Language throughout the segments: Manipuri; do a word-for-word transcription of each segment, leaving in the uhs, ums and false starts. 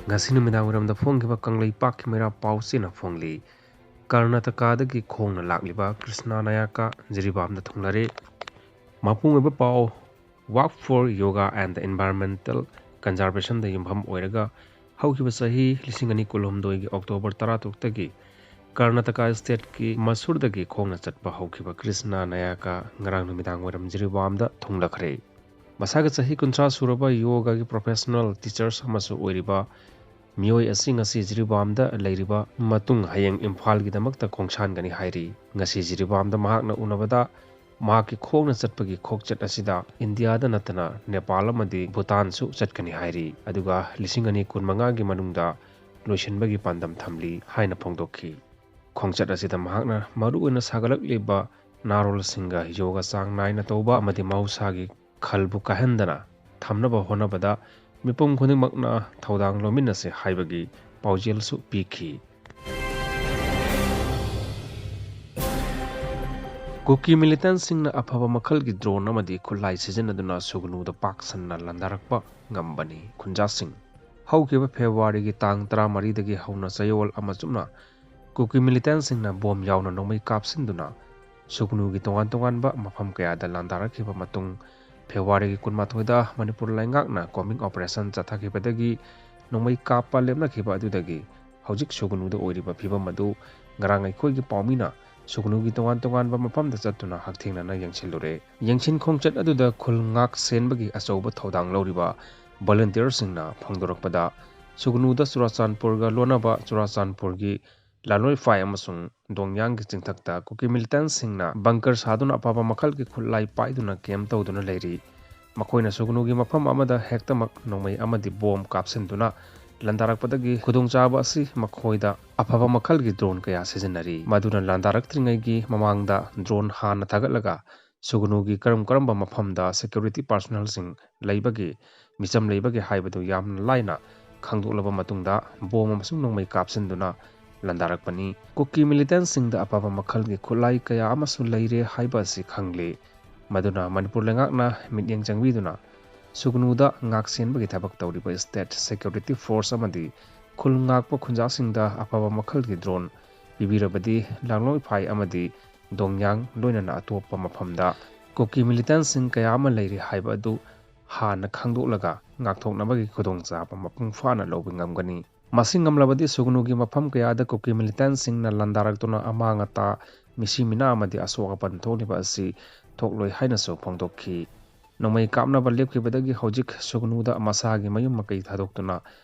ꯉꯁꯤ ꯅꯨꯃꯤꯗꯥꯡ ꯋꯥꯏꯔꯝꯗ ꯐꯣꯡꯈꯤꯕ ꯀꯪꯂꯩꯄꯥꯛꯀꯤ ꯃꯩꯔꯥ ꯄꯥꯎꯆꯦꯅ ꯐꯣꯡꯂꯤ꯫ ꯀꯔꯅꯥꯇꯀꯥꯗꯒꯤ ꯈꯣꯡꯅ ꯂꯥꯛꯂꯤꯕ ꯀ꯭ꯔꯤꯁꯅ ꯅꯥꯌꯥꯀ ꯖꯤꯔꯤꯕꯥꯝꯗ ꯊꯨꯡꯂꯔꯦ꯫ ꯃꯄꯨꯡ ꯑꯣꯏꯕ ꯄꯥꯎ꯫ Walk for Yoga and the Environmental Conservationꯗ ꯌꯨꯝꯐꯝ ꯑꯣꯏꯔꯒ ꯍꯧꯈꯤꯕ ꯆꯍꯤ ꯂꯤꯁꯤꯡ ꯑꯅꯤ ꯀꯨꯟꯍꯨꯝꯗꯣꯏꯒꯤ ꯑꯣꯛꯇꯣꯕꯔ ꯇꯔꯥꯇꯔꯨꯛꯇꯒꯤ ꯀꯔꯅꯥꯇꯀꯥ stateꯀꯤ ꯃꯁꯨꯔꯗꯒꯤ ꯈꯣꯡꯅ ꯆꯠꯄ ꯍꯧꯈꯤꯕ ꯀ꯭ꯔꯤꯁꯅ ꯅꯥꯌꯥꯀ ꯉꯔꯥꯡ ꯅꯨꯃꯤꯗꯥꯡ ꯋꯥꯏꯔꯝ ꯖꯤꯔꯤꯕꯥꯝꯗ ꯊꯨꯡꯂꯈ꯭ꯔꯦ꯫ ꯃꯁꯥꯒ ꯆꯍꯤ ꯀꯨꯟꯊ꯭ꯔꯥ ꯁꯨꯔꯕ ꯌꯣꯒꯥꯒꯤ professional teachers ꯑꯃꯁꯨ ꯑꯣꯏꯔꯤꯕ ꯃꯤꯑꯣꯏ ꯑꯁꯤ ꯉꯁꯤ ꯖꯤꯔꯤꯕꯥꯝꯗ ꯂꯩꯔꯤꯕ ꯃꯇꯨꯡ ꯍꯌꯦꯡ ꯏꯝꯐꯥꯜꯒꯤꯗꯃꯛꯇ ꯈꯣꯡꯁꯥꯟꯒꯅꯤ ꯍꯥꯏꯔꯤ꯫ ꯉꯁꯤ ꯖꯤꯔꯤꯕꯥꯝꯗ ꯃꯍꯥꯛꯅ ꯎꯅꯕꯗ ꯃꯍꯥꯛꯀꯤ ꯈꯣꯡꯅ ꯆꯠꯄꯒꯤ ꯈꯣꯡꯆꯠ ꯑꯁꯤꯗ ꯏꯟꯗꯤꯌꯥꯗ ꯅꯠꯇꯅ ꯅꯦꯄꯥꯜ ꯑꯃꯗꯤ ꯚꯨꯇꯥꯟꯁꯨ ꯆꯠꯀꯅꯤ ꯍꯥꯏꯔꯤ꯫ ꯑꯗꯨꯒ ꯂꯤꯁꯤꯡ ꯑꯅꯤ ꯀꯨꯟꯃꯉꯥꯒꯤ ꯃꯅꯨꯡꯗ ꯂꯣꯏꯁꯤꯟꯕꯒꯤ ꯄꯥꯟꯗꯝ ꯊꯝꯂꯤ ꯍꯥꯏꯅ ꯐꯣꯡꯗꯣꯛꯈꯤ꯫ ꯈꯣꯡꯆꯠ ꯑꯁꯤꯗ ꯃꯍꯥꯛꯅ ꯃꯔꯨꯑꯣꯏꯅ ꯁꯥꯒꯠꯂꯛꯂꯤꯕ ꯅꯥꯔꯣꯜꯁꯤꯡꯒ ꯌꯣꯒ ꯆꯥꯡ ꯅꯥꯏꯅ ꯇꯧꯕ ꯑꯃꯗꯤ ꯃꯍꯧꯁꯥꯒꯤ ꯈꯜꯕꯨ ꯀꯥꯏꯍꯟꯗꯅ ꯊꯝꯅꯕ ꯍꯣꯠꯅꯕꯗ ꯃꯤꯄꯨꯝ ꯈꯨꯗꯤꯡꯃꯛꯅ ꯊꯧꯗꯥꯡ ꯂꯧꯃꯤꯟꯅꯁꯤ ꯍꯥꯏꯕꯒꯤ ꯄꯥꯎꯖꯦꯜꯁꯨ ꯄꯤꯈꯤ꯫ ꯀꯨꯀꯤ militantꯁꯤꯡꯅ ꯑꯐꯕ ꯃꯈꯜꯒꯤ drone ꯑꯃꯗꯤ ꯈꯨꯠꯂꯥꯏ ꯁꯤꯖꯤꯟꯅꯗꯨꯅ ꯁꯨꯒꯅꯨꯗ ꯄꯥꯛ ꯁꯟꯅ ꯂꯥꯟꯗꯥꯔꯛꯄ ꯉꯝꯕꯅꯤ꯫ ꯈꯨꯟꯖꯥꯁꯤꯡ꯫ ꯍꯧꯈꯤꯕ ꯐꯦꯕ꯭ꯔꯨꯋꯥꯔꯤꯒꯤ ꯇꯥꯡ ꯇꯔꯥꯃꯔꯤꯗꯒꯤ ꯍꯧꯅ ꯆꯌꯣꯜ ꯑꯃ ꯆꯨꯞꯅ ꯀꯨꯀꯤ militantꯁꯤꯡꯅ ꯕꯣꯝ ꯌꯥꯎꯅ ꯅꯣꯡꯃꯩ ꯀꯥꯞꯁꯤꯟꯗꯨꯅ ꯁꯨꯒꯅꯨꯒꯤ ꯇꯣꯉꯥꯟ ꯇꯣꯉꯥꯟꯕ ꯃꯐꯝ ꯀꯌꯥꯗ ꯂꯥꯟꯗꯥꯔꯛꯈꯤꯕ ꯃꯇꯨꯡ, ꯐꯦꯕ꯭ꯔꯨꯋꯥꯔꯤꯒꯤ ꯀꯨꯟꯃꯥꯊꯣꯏꯗ ꯃꯅꯤꯄꯨꯔ ꯂꯩꯉꯥꯛꯅ combing operation ꯆꯠꯊꯈꯤꯕꯗꯒꯤ ꯅꯣꯡꯃꯩ ꯀꯥꯞꯄ ꯂꯦꯞꯅꯈꯤꯕ ꯑꯗꯨꯗꯒꯤ ꯍꯧꯖꯤꯛ ꯁꯨꯒꯅꯨꯗ ꯑꯣꯏꯔꯤꯕ ꯐꯤꯕꯝ ꯑꯗꯨ ꯉꯔꯥꯡ ꯑꯩꯈꯣꯏꯒꯤ ꯄꯥꯎꯃꯤꯅ ꯁꯨꯒꯅꯨꯒꯤ ꯇꯣꯉꯥꯟ ꯇꯣꯉꯥꯟꯕ ꯃꯐꯝꯗ ꯆꯠꯇꯨꯅ ꯍꯛꯊꯦꯡꯅꯅ ꯌꯦꯡꯁꯤꯜꯂꯨꯔꯦ꯫ ꯌꯦꯡꯁꯤꯟ ꯈꯣꯡꯆꯠ ꯑꯗꯨꯗ ꯈꯨꯜ ꯉꯥꯛ ꯁꯦꯟꯕꯒꯤ ꯑꯆꯧꯕ ꯊꯧꯗꯥꯡ ꯂꯧꯔꯤꯕ volunteerꯁꯤꯡꯅ ꯐꯣꯡꯗꯣꯔꯛꯄꯗ, ꯁꯨꯒꯅꯨꯗ ꯆꯨꯔꯥꯆꯥꯟꯄꯨꯔꯒ ꯂꯣꯟꯅꯕ ꯆꯨꯔꯥꯆꯥꯟꯄꯨꯔꯒꯤ ꯂꯥꯂꯣꯏꯐꯥꯏ ꯑꯃꯁꯨꯡ ꯗꯣꯡꯌꯥꯡꯒꯤ ꯆꯤꯡꯊꯛꯇ ꯀꯨꯀꯤ militantꯁꯤꯡꯅ bunker ꯁꯥꯗꯨꯅ ꯑꯐꯕ ꯃꯈꯜꯒꯤ ꯈꯨꯠꯂꯥꯏ ꯄꯥꯏꯗꯨꯅ camp ꯇꯧꯗꯨꯅ ꯂꯩꯔꯤ꯫ ꯃꯈꯣꯏꯅ ꯁꯨꯒꯅꯨꯒꯤ ꯃꯐꯝ ꯑꯃꯗ ꯍꯦꯛꯇꯃꯛ ꯅꯣꯡꯃꯩ ꯑꯃꯗꯤ ꯕꯣꯝ ꯀꯥꯞꯁꯤꯟꯗꯨꯅ ꯂꯥꯟꯗꯥꯔꯛꯄꯗꯒꯤ ꯈꯨꯗꯣꯡꯆꯥꯕ ꯑꯁꯤ ꯃꯈꯣꯏꯗ ꯑꯐꯕ ꯃꯈꯜꯒꯤ drone ꯀꯌꯥ ꯁꯤꯖꯤꯟꯅꯔꯤ꯫ ꯃꯗꯨꯅ ꯂꯥꯟꯗꯥꯔꯛꯇ꯭ꯔꯤꯉꯩꯒꯤ ꯃꯃꯥꯡꯗ drone ꯍꯥꯟꯅ ꯊꯥꯒꯠꯂꯒ ꯁꯨꯒꯅꯨꯒꯤ ꯀꯔꯝ ꯀꯔꯝꯕ ꯃꯐꯝꯗ security personnelꯁꯤꯡ ꯂꯩꯕꯒꯦ, ꯃꯤꯆꯝ ꯂꯩꯕꯒꯦ ꯍꯥꯏꯕꯗꯨ ꯌꯥꯝꯅ ꯂꯥꯏꯅ ꯈꯪꯗꯣꯛꯂꯕ ꯃꯇꯨꯡꯗ ꯕꯣꯝ ꯑꯃꯁꯨꯡ ꯅꯣꯡꯃꯩ ꯀꯥꯞꯁꯤꯟꯗꯨꯅ ꯂꯥꯟꯗꯥꯔꯛꯄꯅꯤ꯫ ꯀꯨꯀꯤ militantꯁꯤꯡꯗ ꯑꯐꯕ ꯃꯈꯜꯒꯤ ꯈꯨꯠꯂꯥꯏ ꯀꯌꯥ ꯑꯃꯁꯨ ꯂꯩꯔꯦ ꯍꯥꯏꯕ ꯑꯁꯤ ꯈꯪꯂꯦ꯫ ꯃꯗꯨꯅ ꯃꯅꯤꯄꯨꯔ ꯂꯩꯉꯥꯛꯅ ꯃꯤꯠꯌꯦꯡ ꯆꯪꯕꯤꯗꯨꯅ ꯁꯨꯒꯅꯨꯗ ꯉꯥꯛ ꯁꯦꯟꯕꯒꯤ ꯊꯕꯛ ꯇꯧꯔꯤꯕ state security force ꯑꯃꯗꯤ ꯈꯨꯜ ꯉꯥꯛꯄ ꯈꯨꯟꯖꯥꯁꯤꯡꯗ ꯑꯐꯕ ꯃꯈꯜꯒꯤ drone ꯄꯤꯕꯤꯔꯕꯗꯤ ꯂꯥꯡꯂꯣꯏꯐꯥꯏ ꯑꯃꯗꯤ ꯗꯣꯡꯌꯥꯡ ꯂꯣꯏꯅꯅ ꯑꯇꯣꯞꯄ ꯃꯐꯝꯗ ꯀꯨꯀꯤ militantꯁꯤꯡ ꯀꯌꯥ ꯑꯃ ꯂꯩꯔꯤ ꯍꯥꯏꯕ ꯑꯗꯨ ꯍꯥꯟꯅ ꯈꯪꯗꯣꯛꯂꯒ ꯉꯥꯛꯊꯣꯛꯅꯕꯒꯤ ꯈꯨꯗꯣꯡꯆꯥꯕ ꯃꯄꯨꯡ ꯐꯥꯅ ꯂꯧꯕ ꯉꯝꯒꯅꯤ꯫ ꯃꯁꯤ ꯉꯝꯂꯕꯗꯤ ꯁꯨꯒꯅꯨꯒꯤ ꯃꯐꯝ ꯀꯌꯥꯗ ꯀꯨꯀꯤ militantꯁꯤꯡꯅ ꯂꯥꯟꯗꯥꯔꯛꯇꯨꯅ ꯑꯃꯥꯡ ꯑꯇꯥ, ꯃꯤꯁꯤ ꯃꯤꯅꯥ ꯑꯃꯗꯤ ꯑꯁꯣꯛ ꯑꯄꯟ ꯊꯣꯛꯂꯤꯕ ꯑꯁꯤ ꯊꯣꯛꯂꯣꯏ ꯍꯥꯏꯅꯁꯨ ꯐꯣꯡꯗꯣꯛꯈꯤ꯫ ꯅꯣꯡꯃꯩ ꯀꯥꯞꯅꯕ ꯂꯦꯞꯈꯤꯕꯗꯒꯤ ꯍꯧꯖꯤꯛ ꯁꯨꯒꯅꯨꯗ ꯃꯁꯥꯒꯤ ꯃꯌꯨꯝ ꯃꯀꯩ ꯊꯥꯗꯣꯛꯇꯨꯅ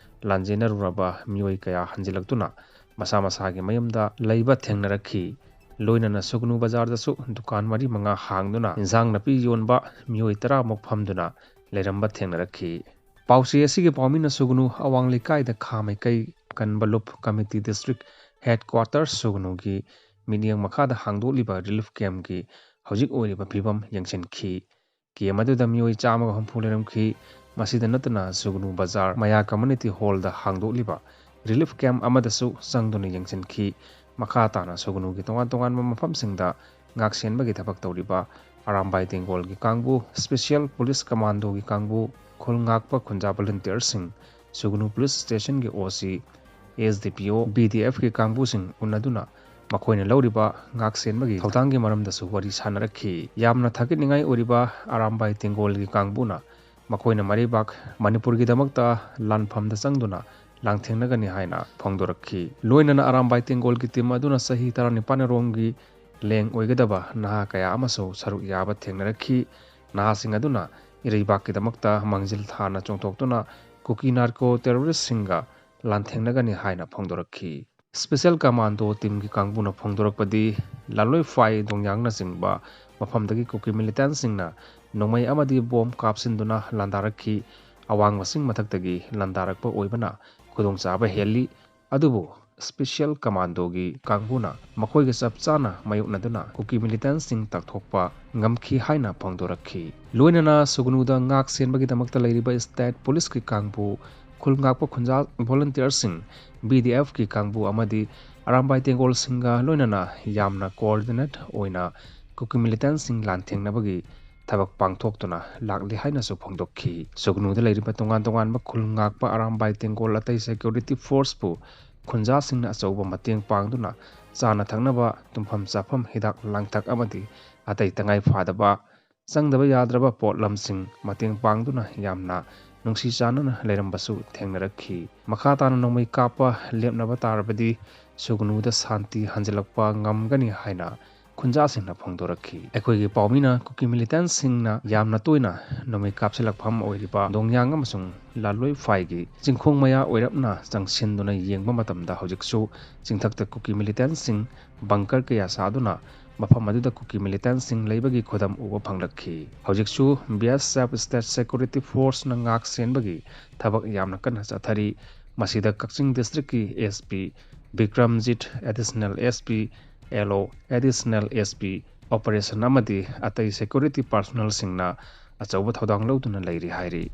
ꯂꯥꯟꯖꯦꯟꯅꯔꯨꯔꯕ ꯃꯤꯑꯣꯏ ꯀꯌꯥ ꯍꯟꯖꯤꯜꯂꯛꯇꯨꯅ ꯃꯁꯥ ꯃꯁꯥꯒꯤ ꯃꯌꯨꯝꯗ ꯂꯩꯕ ꯊꯦꯡꯅꯔꯛꯈꯤ꯫ ꯂꯣꯏꯅꯅ ꯁꯨꯒꯅꯨ ꯕꯖꯥꯔꯗꯁꯨ ꯗꯨꯀꯥꯟ ꯃꯔꯤ ꯃꯉꯥ ꯍꯥꯡꯗꯨꯅ ꯏꯟꯁꯥꯡ ꯅꯥꯄꯤ ꯌꯣꯟꯕ ꯃꯤꯑꯣꯏ ꯇꯔꯥꯃꯨꯛ ꯐꯝꯗꯨꯅ ꯂꯩꯔꯝꯕ ꯊꯦꯡꯅꯔꯛꯈꯤ꯫ ꯄꯥꯎꯆꯦ ꯑꯁꯤꯒꯤ ꯄꯥꯎꯃꯤꯅ ꯁꯨꯒꯅꯨ ꯑꯋꯥꯡ ꯂꯩꯀꯥꯏꯗ ꯈꯥ ꯃꯥꯏꯀꯩ ꯀꯟꯕ ꯂꯨꯞ committee district headquarter ꯁꯨꯒꯅꯨꯒꯤ ꯃꯤꯠꯌꯦꯡ ꯃꯈꯥꯗ ꯍꯥꯡꯗꯣꯛꯂꯤꯕ relief campꯀꯤ ꯍꯧꯖꯤꯛ ꯑꯣꯏꯔꯤꯕ ꯐꯤꯕꯝ ꯌꯦꯡꯁꯤꯟꯈꯤ꯫ Camp ꯑꯗꯨꯗ ꯃꯤꯑꯣꯏ ꯆꯥꯝꯃꯒ ꯍꯨꯝꯐꯨ ꯂꯩꯔꯝꯈꯤ꯫ ꯃꯁꯤꯗ ꯅꯠꯇꯅ ꯁꯨꯒꯅꯨ ꯕꯖꯥꯔ ꯃꯌꯥ community hallꯗ ꯍꯥꯡꯗꯣꯛꯂꯤꯕ relief camp ꯑꯃꯗꯁꯨ ꯆꯪꯗꯨꯅ ꯌꯦꯡꯁꯤꯟꯈꯤ꯫ ꯃꯈꯥ ꯇꯥꯅ ꯁꯨꯒꯅꯨꯒꯤ ꯇꯣꯉꯥꯟ ꯇꯣꯉꯥꯟꯕ ꯃꯐꯝꯁꯤꯡꯗ ꯉꯥꯛ ꯁꯦꯟꯕꯒꯤ ꯊꯕꯛ ꯇꯧꯔꯤꯕ ꯑꯔꯥꯝꯕꯥꯏ ꯇꯦꯡꯒꯣꯜꯒꯤ ꯀꯥꯡꯕꯨ, special police commandoꯒꯤ ꯀꯥꯡꯕꯨ, ꯈꯨꯜ ꯉꯥꯛꯄ ꯈꯨꯟꯖꯥ volunteerꯁꯤꯡ, ꯁꯨꯒꯅꯨ police stationꯒꯤ OC, SDPO, BDFꯀꯤ ꯀꯥꯡꯕꯨꯁꯤꯡ ꯎꯅꯗꯨꯅ ꯃꯈꯣꯏꯅ ꯂꯧꯔꯤꯕ ꯉꯥꯛ ꯁꯦꯟꯕꯒꯤ ꯊꯧꯗꯥꯡꯒꯤ ꯃꯔꯝꯗꯁꯨ ꯋꯥꯔꯤ ꯁꯥꯅꯔꯛꯈꯤ꯫ ꯌꯥꯝꯅ ꯊꯥꯒꯠꯅꯤꯡꯉꯥꯏ ꯑꯣꯏꯔꯤꯕ ꯑꯔꯥꯝꯕꯥꯏ ꯇꯦꯡꯒꯣꯜꯒꯤ ꯀꯥꯡꯕꯨꯅ ꯃꯈꯣꯏꯅ ꯃꯔꯩꯕꯥꯛ ꯃꯅꯤꯄꯨꯔꯒꯤꯗꯃꯛꯇ ꯂꯥꯟꯐꯝꯗ ꯆꯪꯗꯨꯅ ꯂꯥꯟꯊꯦꯡꯅꯒꯅꯤ ꯍꯥꯏꯅ ꯐꯣꯡꯗꯣꯔꯛꯈꯤ꯫ ꯂꯣꯏꯅꯅ ꯑꯔꯥꯝꯕꯥꯏ ꯇꯦꯡꯒꯣꯜꯒꯤ team ꯑꯗꯨꯅ ꯆꯍꯤ ꯇꯔꯥꯅꯤꯄꯥꯟ ꯔꯣꯝꯒꯤ ꯂꯦꯡ ꯑꯣꯏꯒꯗꯕ ꯅꯍꯥ ꯀꯌꯥ ꯑꯃꯁꯨ ꯁꯔꯨꯛ ꯌꯥꯕ ꯊꯦꯡꯅꯔꯛꯈꯤ꯫ ꯅꯍꯥꯁꯤꯡ ꯑꯗꯨꯅ ꯏꯔꯩꯕꯥꯛꯀꯤꯗꯃꯛꯇ ꯃꯥꯡꯖꯤꯜ ꯊꯥꯅ ꯆꯣꯡꯊꯣꯛꯇꯨꯅ ꯀꯨꯀꯤ narco terroristꯁꯤꯡꯒ ꯂꯥꯟꯊꯦꯡꯅꯒꯅꯤ ꯍꯥꯏꯅ ꯐꯣꯡꯗꯣꯔꯛꯈꯤ꯫ Special Commando teamꯒꯤ ꯀꯥꯡꯕꯨꯅ ꯐꯣꯡꯗꯣꯔꯛꯄꯗꯤ, ꯂꯥꯂꯣꯏꯐꯥꯏ ꯗꯣꯡꯌꯥꯡꯅꯆꯤꯡꯕ ꯃꯐꯝꯗꯒꯤ ꯀꯨꯀꯤ militantꯁꯤꯡꯅ ꯅꯣꯡꯃꯩ ꯑꯃꯗꯤ bomb ꯀꯥꯞꯁꯤꯟꯗꯨꯅ ꯂꯥꯟꯗꯥꯔꯛꯈꯤ꯫ ꯑꯋꯥꯡꯕꯁꯤꯡ ꯃꯊꯛꯇꯒꯤ ꯂꯥꯟꯗꯥꯔꯛꯄ ꯑꯣꯏꯕꯅ ꯈꯨꯗꯣꯡꯆꯥꯕ ꯍꯦꯜꯂꯤ꯫ ꯑꯗꯨꯕꯨ Special Commandoꯒꯤ ꯀꯥꯡꯕꯨꯅ ꯃꯈꯣꯏꯒ ꯆꯞ ꯆꯥꯅ ꯃꯥꯌꯣꯛꯅꯗꯨꯅ ꯀꯨꯀꯤ militantꯁꯤꯡ ꯇꯥꯛꯊꯣꯛꯄ ꯉꯝꯈꯤ ꯍꯥꯏꯅ ꯐꯣꯡꯗꯣꯔꯛꯈꯤ꯫ ꯂꯣꯏꯅꯅ ꯁꯨꯒꯅꯨꯗ ꯉꯥꯛ ꯁꯦꯟꯕꯒꯤꯗꯃꯛꯇ ꯂꯩꯔꯤꯕ state policeꯀꯤ ꯀꯥꯡꯕꯨ, ꯈꯨꯜ ꯉꯥꯛꯄ ꯈꯨꯟꯖꯥ volunteerꯁꯤꯡ, BDFꯀꯤ ꯀꯥꯡꯕꯨ ꯑꯃꯗꯤ ꯑꯔꯥꯝꯕꯥꯏ ꯇꯦꯡꯒꯣꯜꯁꯤꯡꯒ ꯂꯣꯏꯅꯅ ꯌꯥꯝꯅ coordinate ꯑꯣꯏꯅ ꯀꯨꯀꯤ militantꯁꯤꯡ ꯂꯥꯟꯊꯦꯡꯅꯕꯒꯤ ꯊꯕꯛ ꯄꯥꯡꯊꯣꯛꯇꯨꯅ ꯂꯥꯛꯂꯤ ꯍꯥꯏꯅꯁꯨ ꯐꯣꯡꯗꯣꯛꯈꯤ꯫ ꯁꯨꯒꯅꯨꯗ ꯂꯩꯔꯤꯕ ꯇꯣꯉꯥꯟ ꯇꯣꯉꯥꯟꯕ ꯈꯨꯜ ꯉꯥꯛꯄ ꯑꯔꯥꯝꯕꯥꯏ ꯇꯦꯡꯒꯣꯜ ꯑꯇꯩ security forceꯄꯨ ꯈꯨꯟꯖꯥꯁꯤꯡꯅ ꯑꯆꯧꯕ ꯃꯇꯦꯡ ꯄꯥꯡꯗꯨꯅ ꯆꯥꯅ ꯊꯛꯅꯕ, ꯇꯨꯝꯐꯝ ꯆꯥꯐꯝ, ꯍꯤꯗꯥꯛ ꯂꯥꯡꯊꯛ ꯑꯃꯗꯤ ꯑꯇꯩ ꯇꯉꯥꯏ ꯐꯥꯗꯕ ꯆꯪꯗꯕ ꯌꯥꯗ꯭ꯔꯕ ꯄꯣꯠꯂꯝꯁꯤꯡ ꯃꯇꯦꯡ ꯄꯥꯡꯗꯨꯅ ꯌꯥꯝꯅ ꯅꯨꯡꯁꯤ ꯆꯥꯟꯅꯅ ꯂꯩꯔꯝꯕꯁꯨ ꯊꯦꯡꯅꯔꯛꯈꯤ꯫ ꯃꯈꯥ ꯇꯥꯅ ꯅꯣꯡꯃꯩ ꯀꯥꯞꯄ ꯂꯦꯞꯅꯕ ꯇꯥꯔꯕꯗꯤ ꯁꯨꯒꯅꯨꯗ ꯁꯥꯟꯇꯤ ꯍꯟꯖꯤꯜꯂꯛꯄ ꯉꯝꯒꯅꯤ ꯍꯥꯏꯅ ꯈꯨꯟꯖꯥꯁꯤꯡꯅ ꯐꯣꯡꯗꯣꯔꯛꯈꯤ꯫ ꯑꯩꯈꯣꯏꯒꯤ ꯄꯥꯎꯃꯤꯅ ꯀꯨꯀꯤ ꯃꯤꯂꯤꯇꯦꯟꯁꯤꯡꯅ ꯌꯥꯝꯅ ꯇꯣꯏꯅ ꯅꯣꯡꯃꯩ ꯀꯥꯞꯁꯤꯜꯂꯛꯐꯝ ꯑꯣꯏꯔꯤꯕ ꯗꯣꯡꯌꯥꯡ ꯑꯃꯁꯨꯡ ꯂꯥꯂꯣꯏ ꯐꯥꯏꯒꯤ ꯆꯤꯡꯈꯣꯡ ꯃꯌꯥ ꯑꯣꯏꯔꯞꯅ ꯆꯪꯁꯤꯟꯗꯨꯅ ꯌꯦꯡꯕ ꯃꯇꯝꯗ ꯍꯧꯖꯤꯛꯁꯨ ꯆꯤꯡꯊꯛꯇ ꯀꯨꯀꯤ ꯃꯤꯂꯤꯇꯦꯟꯁꯤꯡ ꯕꯪꯀꯔ ꯀꯌꯥ ꯁꯥꯗꯨꯅ ꯃꯐꯝ ꯑꯗꯨꯗ ꯀꯨꯀꯤ ꯃꯤꯂꯤꯇꯦꯟꯁꯤꯡ ꯂꯩꯕꯒꯤ ꯈꯨꯗꯝ ꯎꯕ ꯐꯪꯂꯛꯈꯤ꯫ ꯍꯧꯖꯤꯛꯁꯨ ꯕꯤ ꯑꯦꯁ ꯑꯦꯐ state security forceꯅ ꯉꯥꯛ ꯁꯦꯟꯕꯒꯤ ꯊꯕꯛ ꯌꯥꯝꯅ ꯀꯟꯅ ꯆꯠꯊꯔꯤ꯫ ꯃꯁꯤꯗ ꯀꯛꯆꯤꯡ districtꯀꯤ S P Bikramjit, additional S P, L O, additional S P, operation ꯑꯃꯗꯤ ꯑꯇꯩ security personnelꯁꯤꯡꯅ ꯑꯆꯧꯕ ꯊꯧꯗꯥꯡ ꯂꯧꯗꯨꯅ ꯂꯩꯔꯤ ꯍꯥꯏꯔꯤ꯫